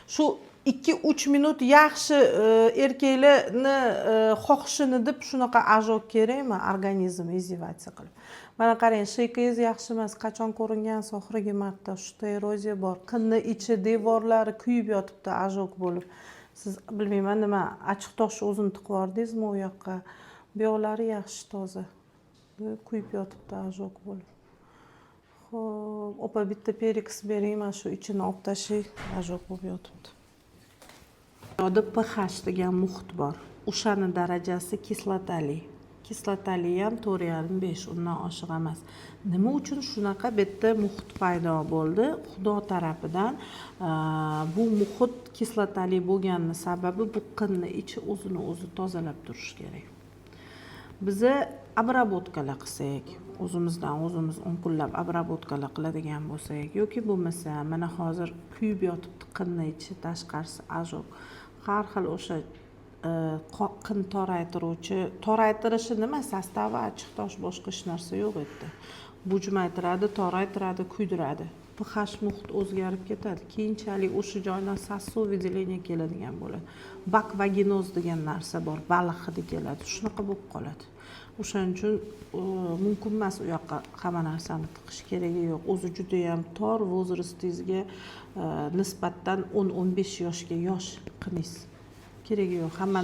Shu 2-3 minut yaxshi, erkaklarni xohishini deb shunaqa ожог kerakmi? Organizm издеваться qilib. Mana qarang, шейка ngiz yaxshi emas. Qachon ko'ringansiz oxirgi marta? Shuta eroziya bor, qinni ichi, devorlari kuyib yotibdi ожог bo'lib. Siz, bilmayman, nima, achchiq toshni o'zini tiqib yubordingizmi u yoqqa? Bu yoqlari yaxshi, toza, kuyib yotibdi ожог bo'lib. Ho'p, opa, bitta перекись bering, mana shu ichini olib tashlang, ожог bo'lib yotibdi. Bu yoqda pH degan muhit bor, o'shani darajasi kislotali. Kislotali ham 4,5-5, undan oshiq emas. Nima uchun shunaqa bu yerda muhit paydo bo'ldi Xudo tarafidan? Bu muhit kislotali bo'lganini sababi, bu qinni ichi o'zini o'zi tozalab turishi kerak. Biza обработка lar qilsak, o'zimizdan o'zimiz 10 kunlab обработка lar qiladigan bo'lsak yoki bo'lmasa, mana hozir kuyib yotibdi qinni ichi, tashqarisi ожог. Har xil o'sha qin toraytiruvchi, toraytirishi nima, состав i achchiq tosh, boshqa hech narsa yo'q u yerda. Bujmaytiradi, toraytiradi, kuydiradi. pH muhit o'zgarib ketadi. Keyinchalik o'sha joydan sosiq выделение keladigan bo'ladi. Баквагиноз degan narsa bor, baliq hidi keladi, shunaqa bo'lib qoladi. O'shaning uchun mumkin emas u yoqqa hamma narsani tiqish, keragi yo'q. O'zi judayam tor, возраст ingizga nisbatan 10-15 yoshga yosh qiningiz, keragi yo'q hamma.